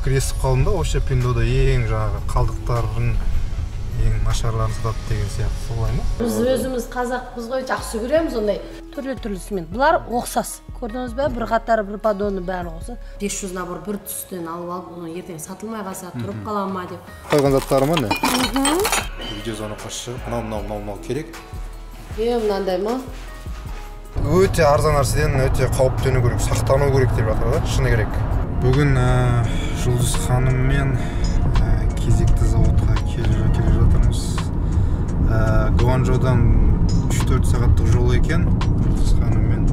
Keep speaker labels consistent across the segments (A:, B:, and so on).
A: Пікір естіп қалдым да, вообще Пиндода ең жаңағы қалдықтардың ең нашарларын сатады деген сияқты, солай ма?
B: Біз өзіміз қазақпыз ғой, жақсы көреміз ондай түрлі-түрлісімен. Бұлар ұқсас, көрдіңіз бе? Бір қатары, бір поддоны бәрі ұқсас. 500 набор бір түстен алып алып, оны ертең сатылмай қалса, тұрып қала ма деп.
A: Қойған заттары ма не? Видеозвонокқа шығып, мынау, мынау, мынау, мынау керек.
B: Мынандай ма?
A: Өте арзан нәрседен өте қауіптену керек, сақтану керек деп жатыр да, шыны керек. Бүгін Жұлдыз ханыммен кезекті заводқа келе жатырмыз. Гуанчжоудан 3-4 сағаттық жол екен. Жұлдыз ханыммен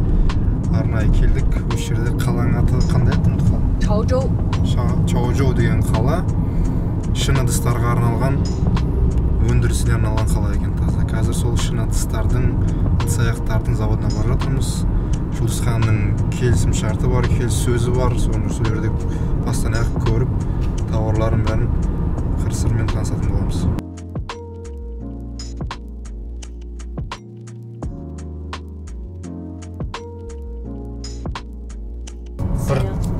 A: арнайы келдік. Осы жерде қаланың аты қандай еді? Ұмытып қалдым.
B: Чаожоу.
A: Чаожоу деген қала шыны ыдыстарға арналған, өндірісіне арналған қала екен таза. Қазір сол шыны ыдыстардың, ыдыс аяқтардың заводына бара жатырмыз. Жұлдыз ханымның келісім шарты бар, келіссөзі бар. Соны сол жерде бастан аяқ көріп, тауарларын бәрін қыр-сырмен танысатын боламыз.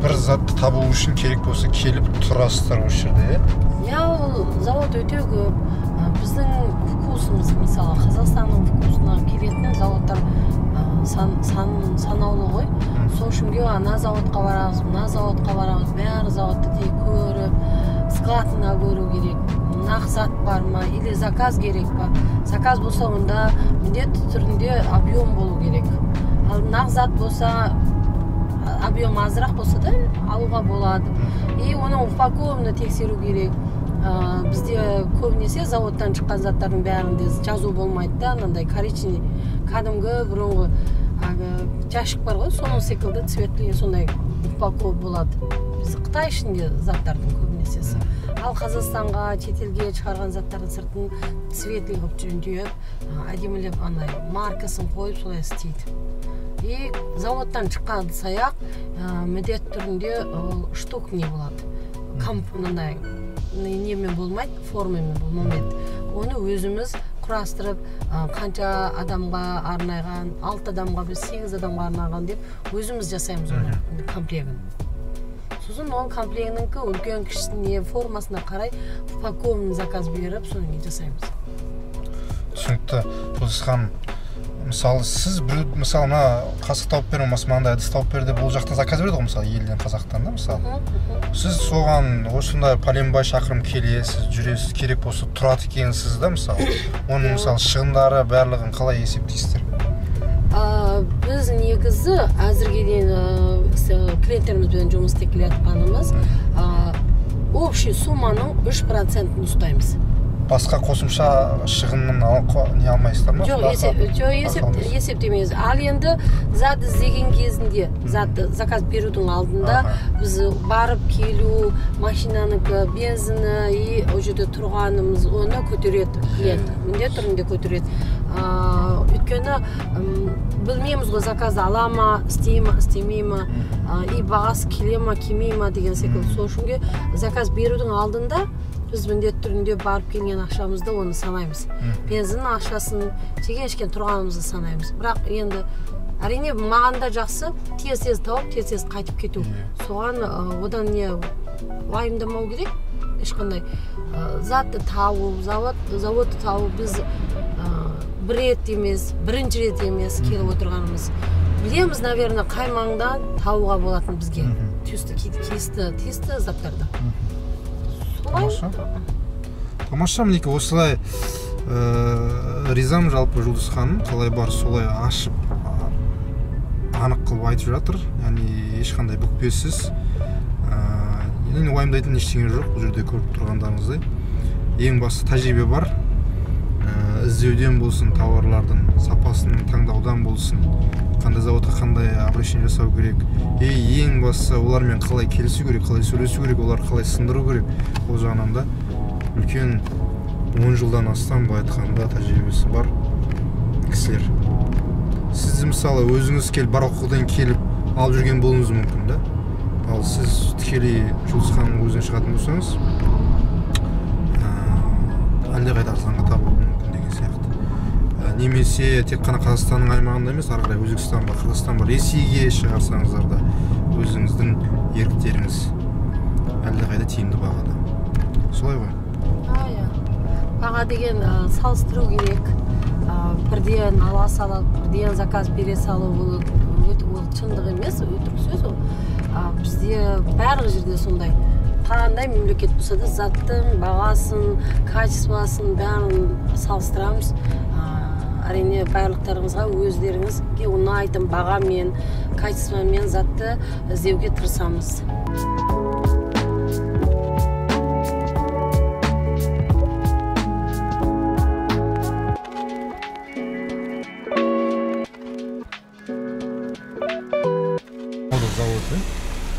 A: Бір затты табу үшін керек болса келіп тұрасыздар осы жерде, иә?
B: Иә, ол завод өте көп. Біздің вкусымыз, мысалы, Қазақстанның вкусына келетін заводтар санаулы ғой. Сол үшін ана заводқа барамыз, мына заводқа барамыз, бәрі заводты тек көріп, складына көру керек. Нақ зат бар ма, или заказ керек па? Заказ болса, онда міндетті түрінде объем болу керек. Ал нақ зат болса, объем азырақ болса да алуға болады. И оның упаковканы тексеру керек. Бізде көбінесе заводтан шыққан заттардың бәрінде жазу болмайды да, анандай коричневый, кәдімгі бұрынғы жәшік бар ғой, соның секілді цветлі сондай упаковка болады. Біз Қытай ішінде заттардың көбінесесі. Ал Қазақстанға, шетелге шығарған заттардың сыртын цветлі қылып жөндеп, әдемілеп андай маркасын қойып солай істейді. И заводтан шыққан ыдыс аяқ міндетті түрінде ол штук не болады. Мынандай немен болмайды, формамен болмайды. Оны өзіміз құрастырып, қанша адамға арнайған, 6 адамға, біз 8 адамға арнаған деп өзіміз жасаймыз оны комплегін. Сосын ол комплегінікі үлкен кішісіне, формасына қарай упакованный заказ беріп, соны кейін жасаймыз.
A: Түсінікті. Жұлдыз ханым, мысалы, сіз бір, мысалы, мына қасық тауып бер, болмаса мынандай ыдыс тауып бер деп ол жақтан заказ береді ғой, мысалы, елден, қазақтан да, мысалы. Сіз соған осындай пәленбай шақырым келесіз, жүресіз, керек болса тұрады екенсіз да, мысалы. Оның, мысалы, шығындары барлығын қалай есептейсіздер?
B: Біз негізі әзірге дейін клиенттерімізбен жұмыс істеп келе жатқанымыз, общий сумманың 3%-ін ұстаймыз.
A: Басқа қосымша шығынын не алмайсыздар ма?
B: Жоқ, есептемейміз. Ал енді зат іздеген кезінде, затты заказ берудің алдында біз барып келу, машинанікі, бензині, и ол жерде тұрғанымыз, оны көтереді клиент. Міндетті түрінде көтереді. Өйткені білмейміз ғой, заказ ала ма, істей ма, істемей ма, и бағасы келе ма, келмей ма деген секілді. Сол үшін заказ берудің алдында біз міндетті түрінде барып келген ақшамызды оны санаймыз. Бензин ақшасын, жеген ішкен тұрғанымызды санаймыз. Бірақ енді әрине маған да жақсы тез-тез тауып, тез-тез қайтып кету. Соған одан не уайымдамау керек. Ешқандай затты табу, заводты табу біз бір рет емес, бірінші рет емес келіп отырғанымыз. Білеміз, наверное, қай маңда табуға болатын бізге. Тиісті заттарды.
A: Тамаша. Тамаша, мінекей осылай ризам жалпы Жұлдыз ханым қалай бар солай ашып, анық қылып айтып жатыр. Яғни ешқандай бүкпесіз. Енді уайымдайтын ештеңе жоқ бұл жерде көріп тұрғандарыңыздай. Ең басты тәжірибе бар. Іздеуден болсын, тауарлардың сапасын таңдаудан болсын, қандай заводқа қандай обращение жасау керек. Ең бастысы олармен қалай келісу керек, қалай сөйлесу керек, олар қалай сындыру керек. Ол жағынан да үлкен 10 жылдан астам былай айтқанда тәжірибесі бар кісілер. Сіз мысалы өзіңіз келіп Барақолдан келіп алып жүрген болуыңыз мүмкін да. Ал сіз тікелей Жұлдыз ханымның өзінен шығатын болсаңыз, әлдеқайда арзанға табуы мүмкін деген сияқты. Немесе тек қана Қазақстанның аймағында емес, ары қарай Өзбекстан бар, Қырғызстан бар, Ресейге шығарсаңыздар да өзіңіздің еріктеріңіз. Әлдеқайда тиімді бағада. Солай ғой?
B: Иә. Баға деген салыстыру керек. Бірден ала салып, бірден заказ бере салу ол шындық емес, өтірік сөз ол. Бізде барлық жерде сондай. Қандай мемлекет болса да заттың бағасын, качествосын бәрін салыстырамыз. Әрине барлықтарыңызға өздеріңізге ұнайтын бағамен, качествомен затты іздеуге тырысамыз.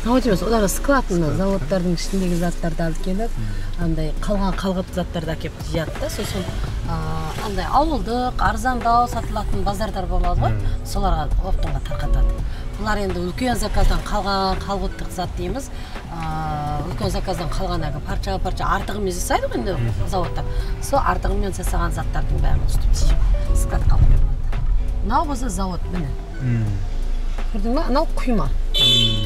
B: Завод емес, олар склад, мына заводтардың ішіндегі заттарды алып келіп, андай қалған қалғып заттарды әкеп жияды да, сосын андай ауылдық, арзандау сатылатын базардар болады ғой, соларға оптомға тарқатады. Бұлар енді үлкен заказдан қалған қалғыттық зат дейміз. Үлкен заказдан қалған әлгі парча-парча артығымен жасайды ғой енді заводтар. Сол артығымен жасаған заттардың бәрін үстіп жиып складқа қойып алады. Мынау болса завод, міне. Көрдің бе? Анау құйма.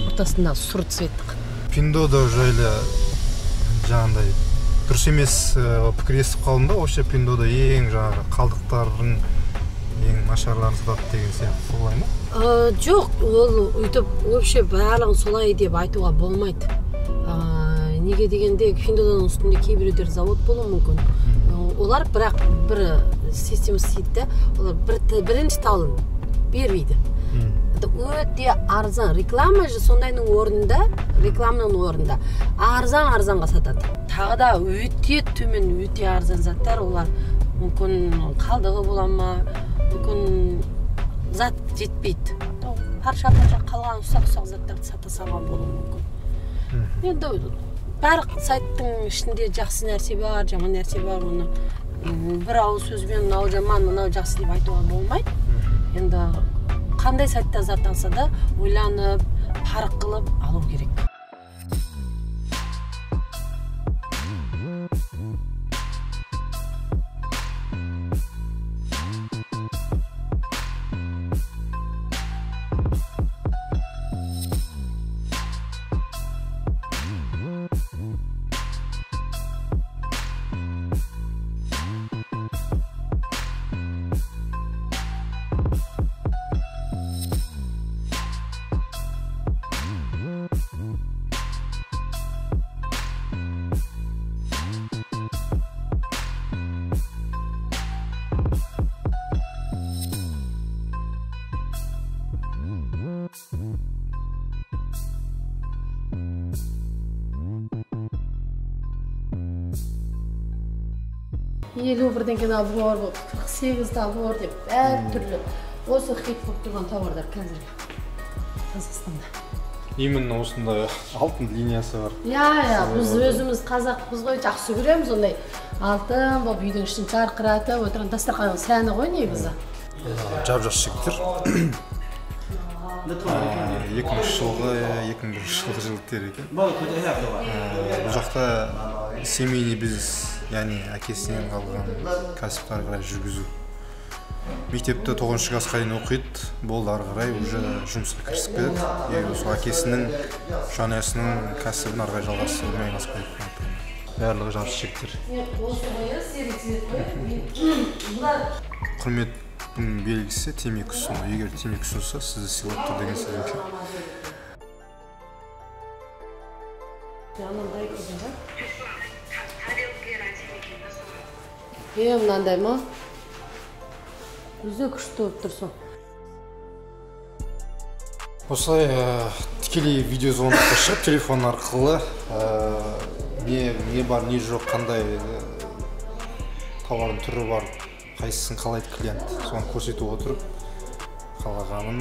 B: Ортасында сұр цветтік.
A: Пиндуодуо жайлы жаңағындай дұрыс емес пікір естіп қалдым да, вообще Пиндуодуо ең жаңағы қалдықтардың ең нашарларын сатады деген сияқты, солай ма?
B: Жоқ, ол өйтіп вообще барлығын солай деп айтуға болмайды. Неге дегенде Пиндуодуоның үстінде кейбіреулер завод болуы мүмкін. Олар бірақ бір система істейді да, олар бірінші талын бермейді. Өте арзан реклама же сондайның орнында, рекламаның орнында арзан арзанға сатады. Тағы да өте төмен, өте арзан заттар, олар мүмкін қалдығы бола ма, мүмкін зат жетпейді. Парша-парша қалған ұсақ-ұсақ заттарды сата салған болуы мүмкін. Енді барлық сайттың ішінде жақсы нәрсе бар, жаман нәрсе бар, оны бір ауыз сөзбен мынау жаман, мынау жақсы деп айтуға болмайды. Енді қандай сайтта зат алса да ойланып, парық қылып алу керек. Елу бірдеңке набор болып, 48 набор деп әртүрлі осы хит болып тұрған тауарлар қазіргі Қазақстанда.
A: Именно осындай алтын линиясы бар.
B: Иә, иә, біз өзіміз қазақпыз ғой, жақсы көреміз ондай алтын болып үйдің ішін жарқыратып отырған дастарханның сәні ғой негізі.
A: Жап-жас жігіттер. 2000 жылғы, 2001 жылғы жігіттер екен. Бұл жақта семейный бизнес, яғни әкесінен қалған кәсіпті ары қарай жүргізу. Мектепті 9-шы классқа дейін оқиды, болды, ары қарай уже жұмысқа кірісіп кетеді. Сол әкесінің, жанұясының кәсібін ары қарай жалғастырумен айналысып кетеді. Барлығы жас жігіттер. Құрметтің белгісі темекі ұсыну. Егер темекі ұсынса, сізді сыйлап тұр деген сөз екен.
B: Мынандай ма? Өзі күшті болып тұрсың.
A: Осылай тікелей видеозвонокқа шығып, телефон арқылы не бар, не жоқ, қандай тауардың түрі бар, қайсысын қалайды клиент, соны көрсетіп отырып, қалағанын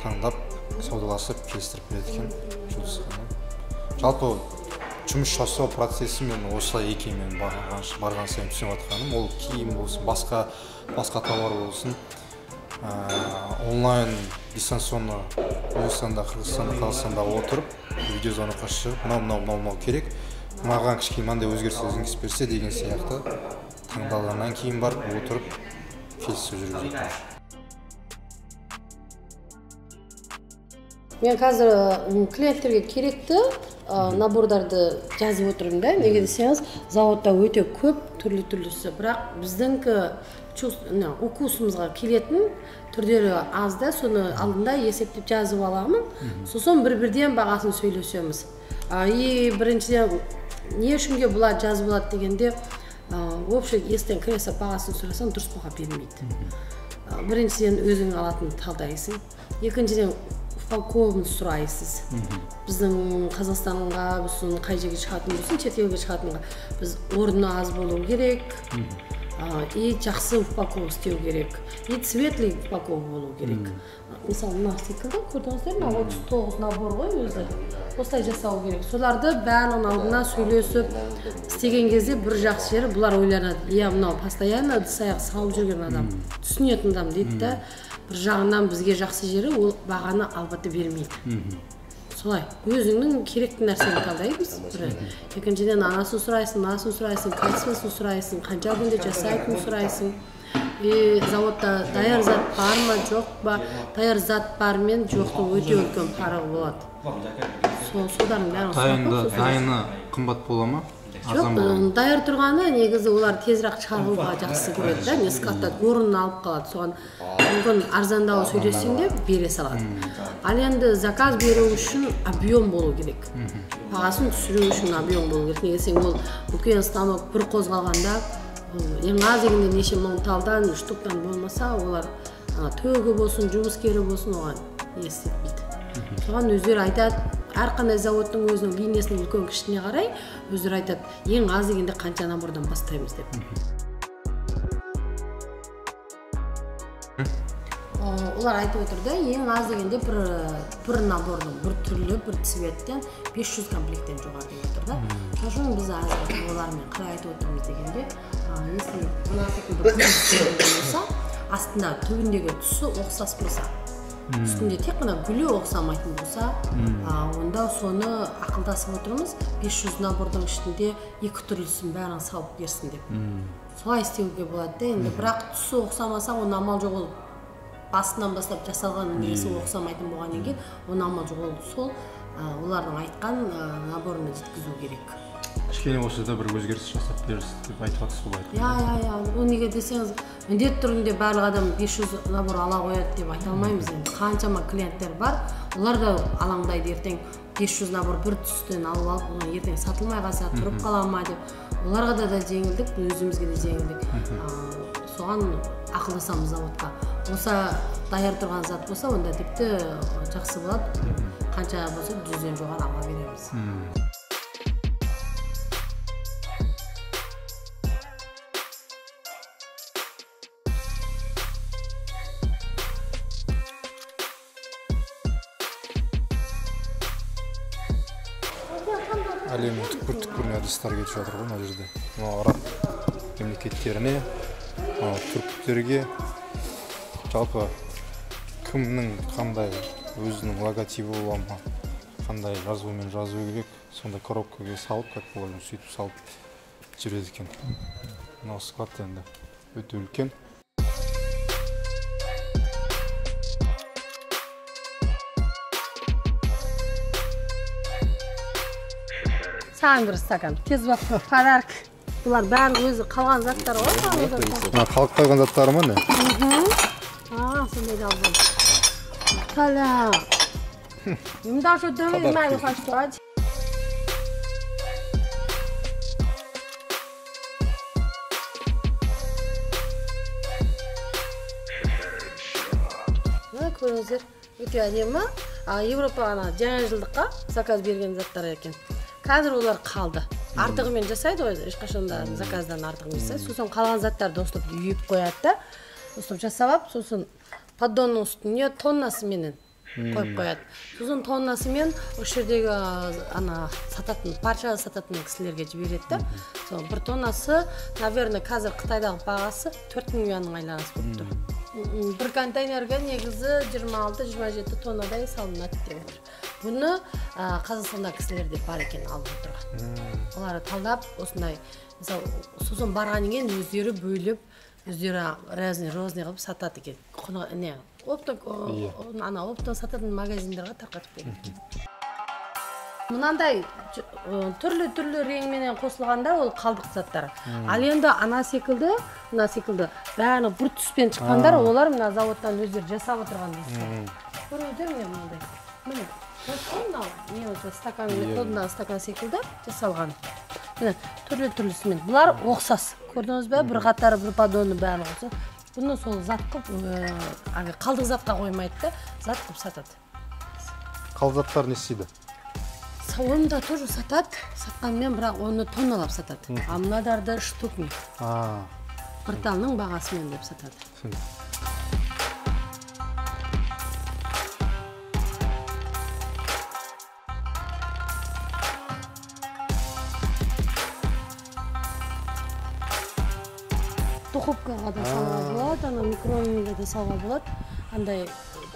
A: таңдап, саудаласып, келістіріп береді екен Жұлдыз ханым. Жалпы жұмыс жасау процесі мен осылай екенін барған сайын түсініп жатқаным, ол киім болсын, басқа тауар болсын, онлайн дистанционно Өзбекстанда, Қырғызстанда, Қазақстанда отырып, видеозвонокқа шығып, мынау, мынау, мынау, мынау керек, маған кішкене мынандай өзгеріс енгізіп берсе деген сияқты таңдалғаннан кейін барып отырып келіссөз жүргізеді.
B: Мен қазір клиенттерге керекті набордарды жазып отырмын да. Неге десеңіз, заводта өте көп түрлі-түрлісі, бірақ біздіңкі укусымызға келетін түрлері аз да, соны алдында есептеп жазып аламын. Сосын бір-бірден бағасын сөйлесеміз. И біріншіден не үшінге бұлар жазып алады дегенде, общий естен кіре бағасын сұрасаң дұрыс баға бермейді. Біріншіден өзің алатын талдайсың, екіншіден упаковканы сұрайсыз. Біздің Қазақстанға болсын, қай жерге шығатын болсын, шетелге шығатынға біз орны аз болу керек, и жақсы упаковка істеу керек, и цветлый упаковка болу керек. Мысалы, мына секілді көрдіңіздер ме, 39 набор ғой өзі. Осылай жасау керек. Соларды бәрінің алдына сөйлесіп істеген кезде бір жақсы жері, бұлар ойланады. Иә, мынау постоянно ыдыс аяқ салып жүрген адам, түсінетін адам дейді да. Бір жағынан бізге жақсы жері, ол бағаны албатты бермейді. Солай, өзіңнің керекті нәрсені талдаймыз. Бірі. Екіншіден, анасын сұрайсың, мынасын сұрайсың, качествосын сұрайсың, қанша күнде жасайтынын сұрайсың. И заводта даяр зат бар ма, жоқ па, даяр зат бар мен жоқтың өте үлкен парығы болады. Солардың бәрін сұрап.
A: Дайыны қымбат бола ма?
B: Жоқ, даяр тұрғаны негізі олар тезірек шығаруға жақсы көреді да, не складта орнын алып қалады. Соған мүмкін арзандау сөйлессең де бере салады. Ал енді заказ беру үшін объем болу керек. Бағасын түсіру үшін объем болу керек. Неге десең, ол үлкен станок бір қозғалғанда ең аз дегенде неше мың талдан, штуктан болмаса, олар төгі болсын, жұмыскері болсын, оған не істетпейді. Соған өздері айтады, әрқандай заводтың өзінің линиясының үлкен кішісіне қарай өздері айтады, ең аз дегенде қанша набордан бастаймыз деп. Олар айтып отыр да, ең аз дегенде бір набордың, бір түрлі, бір цветтен 500 комплекттен жоғары деп отыр да. Сол үшін біз аз олармен қалай айтып отырмыз дегенде, если мына секілді болса, астында түбіндегі түсі ұқсас болса, үстінде тек қана гүлі ұқсамайтын болса, онда соны ақылдасып отырмыз, 500 набордың ішінде екі түрлісін бәрін салып берсін деп. Солай істеуге болады да енді, бірақ түсі ұқсамаса, оны амал жоқ, ол басынан бастап жасалған несі ұқсамайтын болғаннан кейін, оны амал жоқ, ол сол олардың айтқан наборына жеткізу керек.
A: Кішкене болса да бір өзгеріс жасап бересіз деп айтып жатсыз ғой.
B: Иә, иә, иә. Ол неге десеңіз, міндетті түрінде барлық адам 500 набор ала қояды деп айта алмаймыз енді. Қаншама клиенттер бар, олар да алаңдайды, ертең 500 набор бір түстен алып алып, оны ертең сатылмай қалса, тұрып қала ма деп. Оларға да жеңілдік, өзімізге де жеңілдік. Соған ақылдасамыз заводқа. Болса даяр тұрған зат болса, онда тіпті жақсы болады. Қанша болса 100-ден жоғары ала береміз.
A: Әлемнің түкпір-түкпіріне ыдыстар кетіп жатыр ғой мына жерде. Мынау араб мемлекеттеріне, мынау түріктерге, жалпы кімнің қандай өзінің логотипі бола ма, қандай жазумен жазу керек, сондай коробкаға салып, как положено, сөйтіп салып жібереді екен. Мынау склад енді өте үлкен.
B: Саған бір стакан, тез бақ, подарок. Бұлар бәрі өзі қалған заттар ғой.
A: Мына қалып қойған заттары ма не?
B: Сондай да алған. Таля. 你们到时候都会卖的话是多少钱？Мына көріңіздер, өте әдемі. Европаға жаңа жылдыққа заказ берген заттар екен. Қазір олар қалды. Артығымен жасайды ғой, ешқашан да заказдан артығымен жасайды. Сосын қалған заттарды осылап үйіп қояды да, осылап жасап алып, сосын поддонның үстіне тоннасыменен қойып қояды. Сосын тоннасымен осы жердегі ана сататын, парча сататын кісілерге жібереді да. Сол бір тоннасы, наверное, қазір Қытайдағы бағасы 4000 юанның айланасы болып тұр. Бір контейнерге негізі 26-27 тоннадай салынады деп отыр. Бұны Қазақстанда кісілер де бар екен алып отырған. Олары талдап осындай, мысалы, сосын барғаннан кейін өздері бөліп, өздері разный розный қылып сатады екен. Құны не? Оптом, ана оптом сататын магазиндерге тарқатып береді екен. Мынандай түрлі-түрлі реңменен қосылғанда ол қалдық заттар. Ал енді ана секілді, мына секілді бәрі бір түспен шыққандар, олар мына заводтан өздері жасап отырған дейсіз. Көрдіңіздер ме мынандай? Міне, осы мынау не осы стакан, қолындағы стакан секілді жасалған. Міне, түрлі-түрлісімен. Бұлар ұқсас. Көрдіңіз бе? Бір қатары, бір поддоны барлығы. Бұны сол зат қылып, қалдық затқа қоймайды да, зат қылып сатады.
A: Қалдық заттар не істейді?
B: Оны да тоже сатады, сатқанмен бірақ оны тонналап сатады. А мынадарды штукми. Бір талның бағасымен деп сатады. Духовкаға да салуға болады, ана микроволновкаға да салуға болады. Андай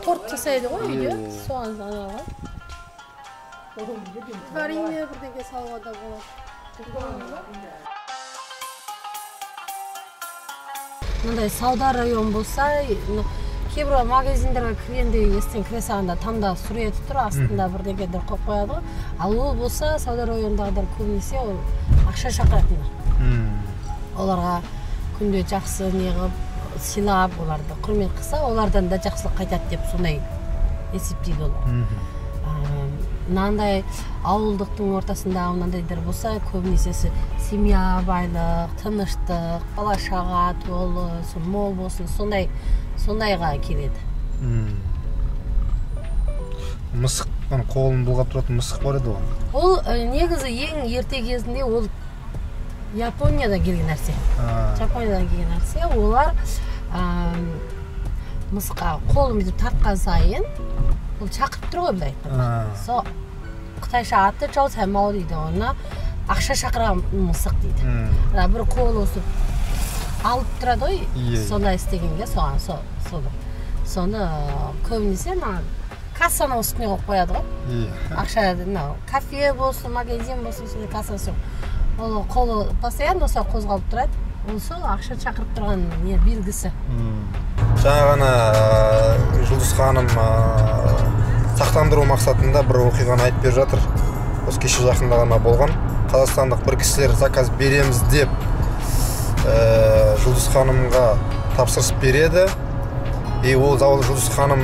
B: торт жасайды ғой үйде, соған арналған. Варенье бірдеңе салуға да болады. Мындай сауда район болса, кейбір магазиндерге кіргенде естен кіре салғанда тамда суреті тұр, астында бірдеңелер қойып қояды ғой. Ал ол болса, сауда районындағыдар көбінесе ол ақша шақыратындар. Оларға күнде жақсы неғып, сыйлап, оларды құрмет қылса, олардан да жақсылық қайтады деп сондай есептейді олар. Мынандай ауылдықтың ортасында мынандайдар болса, көбінесе семья байлық, тыныштық, бала шаға толы, мол болсын, сондайға келеді.
A: Мысық, қолын бұлғап тұратын мысық бар еді ғой.
B: Ол негізі ең ерте кезінде ол Япониядан келген нәрсе. Жапониядан келген нәрсе. Олар мысыққа қолын бүйтіп тартқан сайын ол шақырып тұр ғой, былай айтқанда. Сол қытайша аты чао цай мао дейді, оны ақша шақырған мысық дейді. Бір қолы өсіп алып тұрады ғой, сондай істегенге соған соны. Соны көбінесе мына кассаның үстіне қойып қояды ғой. Ақша мынау кафе болсын, магазин болсын, сондай кассаның үстіне. Ол қолы постоянно осылай қозғалып тұрады. Ол сол ақша шақырып тұрған не белгісі.
A: Жаңа ғана Жұлдыз ханым сақтандыру мақсатында бір оқиғаны айтып беріп жатыр. Осы кеше жақында ғана болған. Қазақстандық бір кісілер заказ береміз деп Жұлдыз ханымға тапсырыс береді. И ол Жұлдыз ханым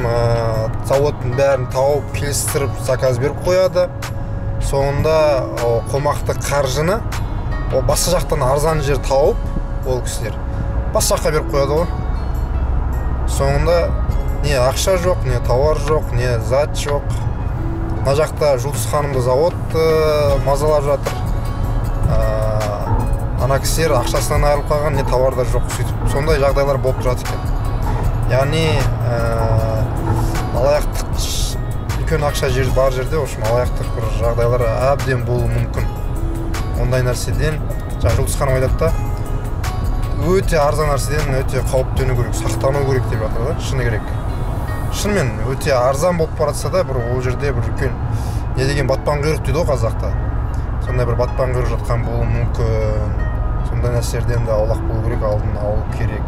A: заводтың бәрін тауып, келістіріп заказ беріп қояды. Соңында қомақты қаржыны ол басқа жақтан арзан жер тауып, ол кісілер басқа жаққа беріп қояды ғой. Соңында не ақша жоқ, не тауар жоқ, не зат жоқ. Мына жақта Жұлдыз ханымды завод мазалап жатыр. Ана кісілер ақшасынан айырылып қалған, не тауар да жоқ. Сөйтіп сондай жағдайлар болып тұрады екен. Яғни алаяқтық үлкен ақша жер бар жерде, в общем, алаяқтық бір жағдайлар әбден болуы мүмкін. Ондай нәрседен жаңа Жұлдыз ханым айтады да, өте арзан нәрседен өте қауіптену керек, сақтану керек деп жатыр да, шыны керек. Шынымен өте арзан болып бара жатса да, бір ол жерде бір үлкен не деген батпан құйрық дейді ғой қазақта. Сондай бір батпан құйрық жатқан болуы мүмкін. Сондай нәрселерден де аулақ болу керек, алдын алу керек.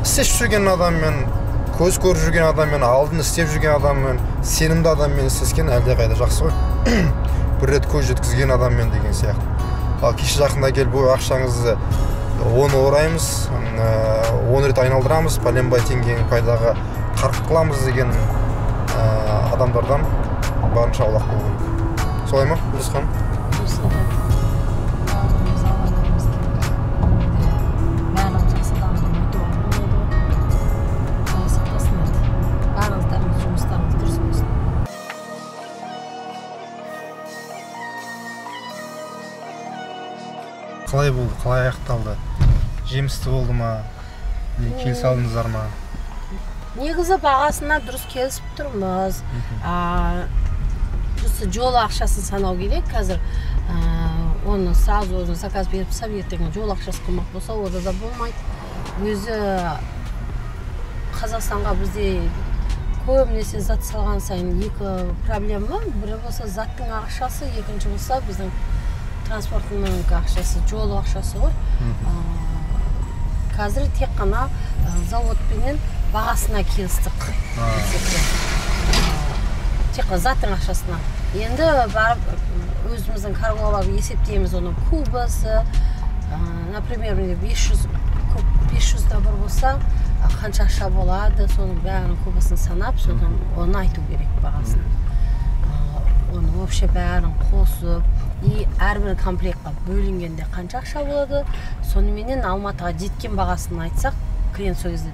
A: Істеп жүрген адаммен, көз көріп жүрген адаммен, алдын істеп жүрген адаммен, сенімді адаммен істескен әлдеқайда жақсы ғой. Бір рет көз жеткізген адаммен деген сияқты. Ал кеше жақында келіп, ой, ақшаңызды 10 ораймыз, 10 рет айналдырамыз, пәленбай теңгені пайдаға қарқ қыламыз деген адамдардан барынша аулақ болу керек. Солай ма, Жұлдыз ханым?
B: Дұрыс айтады. Барлығымыз жақсы адамды ұмытуға болмайды ғой. Құдай сақтасын енді. Барлықтарыңыз жұмыстарыңыз дұрыс болсын.
A: Қалай болды, қалай аяқталды? Жемісті болды ма? Келісе алдыңыздар ма?
B: Негізі бағасына дұрыс келісіп тұрмыз. Просто жол ақшасын санау керек. Қазір оны сразу өзің заказ беріп тастап, ертең жол ақшасы қымбат болса, ода да болмайды. Өзі Қазақстанға бізде көбінесе зат салған сайын екі проблема. Бірі болса заттың ақшасы, екінші болса біздің транспортының ақшасы, жол ақшасы ғой. Қазір тек қана заводпенен бағасына келістік. Тек қана заттың ақшасына. Енді барып өзіміздің каргоға барып есептейміз оның кубасы. Например, 500 куб, 500 бір болса, қанша ақша болады, соның бәрін кубасын санап, содан оны айту керек бағасын. Оны вообще бәрін қосып, и әрбір комплектқа бөлінгенде қанша ақша болады, соныменен Алматыға жеткен бағасын айтсақ, клиент сол кезде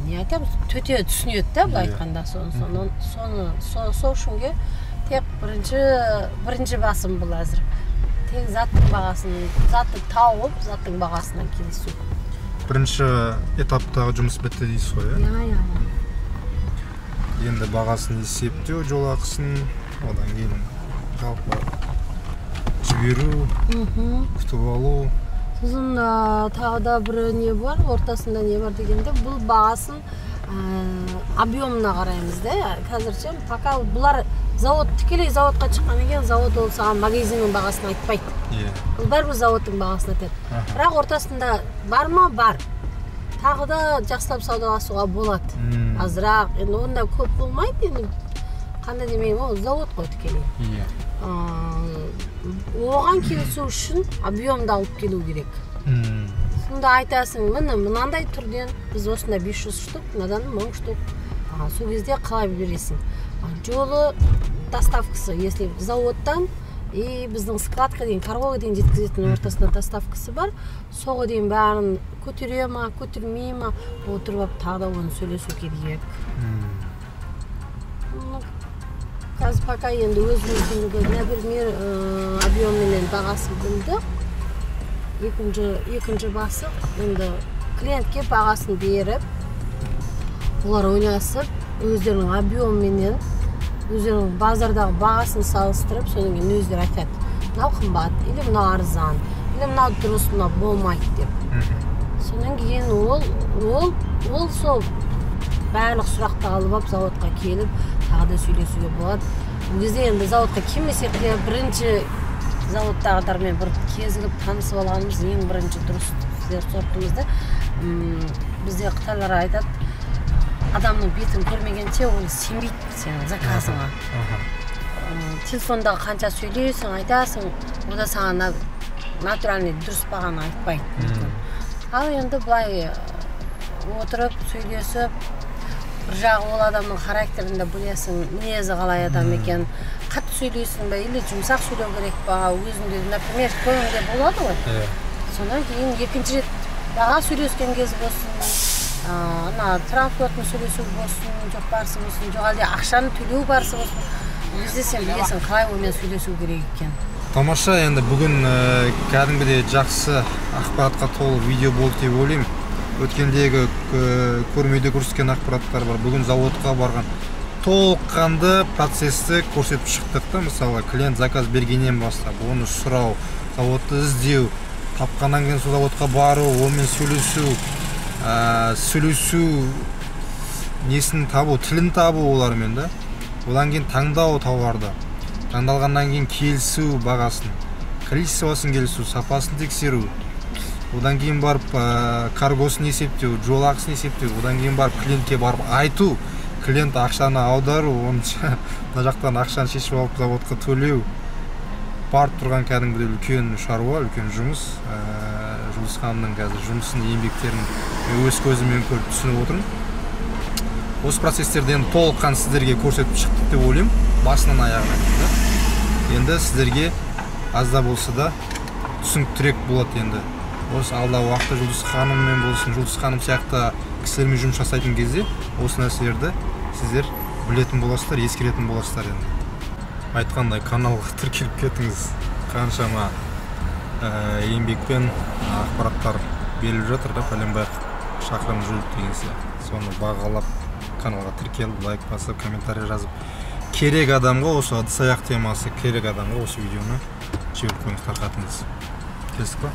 B: не айтамыз, төте түсінеді да, былай айтқанда, соны сол үшінге тек бірінші басым бұл әзір. Тек заттың бағасын, затты тауып, заттың бағасына келісу.
A: Бірінші этаптағы жұмыс бітті дейсіз ғой, иә?
B: Иә.
A: Енді бағасын есептеу, жол ақысын, одан кейін жалпы жіберу, күтіп алу.
B: Сосын тағы да бір не бар, ортасында не бар дегенде, бұл бағасын объемына қараймыз да. Қазірше пока бұлар завод, тікелей заводқа шыққаннан кейін завод ол саған магазиннің бағасын айтпайды. Бұл бәрібір заводтың бағасын айтады. Бірақ ортасында бар ма? Бар. Тағы да жақсылап саудаласуға болады. Азырақ, енді онда көп болмайды, енді қандай демеймін, ол завод қой тікелей. Оған келісу үшін объемды алып келу керек. Сонда айтасың, міне мынандай түрден біз осында 500 штук, мынадан 1000 штук. Сол кезде қалай бересің? Жолы доставкасы, если заводтан и біздің складқа дейін, каргоға дейін жеткізетін ортасында доставкасы бар. Соға дейін бәрін көтере ма, көтермей ма, отырып алып тағы да оны сөйлесу керек. Қазір пока енді өзіміздің например, объемменен бағасын білдік. Екінші басы енді клиентке бағасын беріп, олар ойласып, өздерінің объемменен, өздерінің базардағы бағасын салыстырып, содан кейін өздері айтады, мынау қымбат, или мынау арзан, или мынау дұрыс, мынау болмайды деп. Содан кейін ол сол барлық сұрақты алып алып заводқа келіп, тағы да сөйлесуге болады. Ол кезде енді заводқа келмесек те, бірінші заводтағылармен бір кезігіп танысып алғанымыз ең бірінші дұрыс сортымызды. Бізде қытайлар айтады, адамның бетін көрмегенше ол сенбейді сенің заказыңа. Телефонда қанша сөйлейсің, айтасың, о да саған натуральный дұрыс бағаны айтпайды. Ал енді былай отырып сөйлесіп, бір жағы ол адамның характерін де білесің, мінезі қалай адам екен, қатты сөйлейсің бе, или жұмсақ сөйлеу керек па, өзіңде, например, көңілде болады ғой. Содан кейін екінші рет баға сөйлескен кез болсын, ана транспортын сөйлесу болсын, жоқ барысы болсын, жоқ әлде ақшаны төлеу барысы болсын, ол кезде сен білесің қалай онымен сөйлесу керек екен.
A: Тамаша, енді бүгін кәдімгідей жақсы ақпаратқа толы видео болды деп ойлаймын. Өткендегі көрмеде көрсеткен ақпараттар бар, бүгін заводқа барған толыққанды процесті көрсетіп шықтық та. Мысалы, клиент заказ бергеннен бастап, оны сұрау, заводты іздеу, тапқаннан кейін сол заводқа бару, онымен сөйлесу, сөйлесу несін табу, тілін табу олармен да. Одан кейін таңдау тауарды, таңдалғаннан кейін келісу бағасын, количествосын келісу, сапасын тексеру, одан кейін барып каргосын есептеу, жол ақысын есептеу, одан кейін барып клиентке барып айту, клиент ақшаны аудару, оны мына жақтан ақшаны шешіп алып заводқа төлеу. Барып тұрған кәдімгідей үлкен шаруа, үлкен жұмыс. Жұлдыз ханымның қазір жұмысын, еңбектерін мен өз көзіммен көріп түсініп отырмын. Осы процесстерді енді толыққан сіздерге көрсетіп шықтық деп ойлаймын, басынан аяғына дейін. Енді сіздерге аз да болса да түсініктірек болады енді. Осы алдағы уақытта Жұлдыз ханыммен болсын, Жұлдыз ханым сияқты кісілермен жұмыс жасайтын кезде осы нәрселерді сіздер білетін боласыздар, ескеретін боласыздар енді. Айтқандай, каналға тіркеліп кетіңіз. Қаншама еңбекпен ақпараттар беріліп жатыр да, пәленбай шақырым жүріп деген сияқты. Соны бағалап, каналға тіркеліп, лайк басып, комментарий жазып, керек адамға осы ыдыс аяқ темасы керек адамға осы видеоны жіберіп қойыңыз, тарқатыңыз. Келістік па?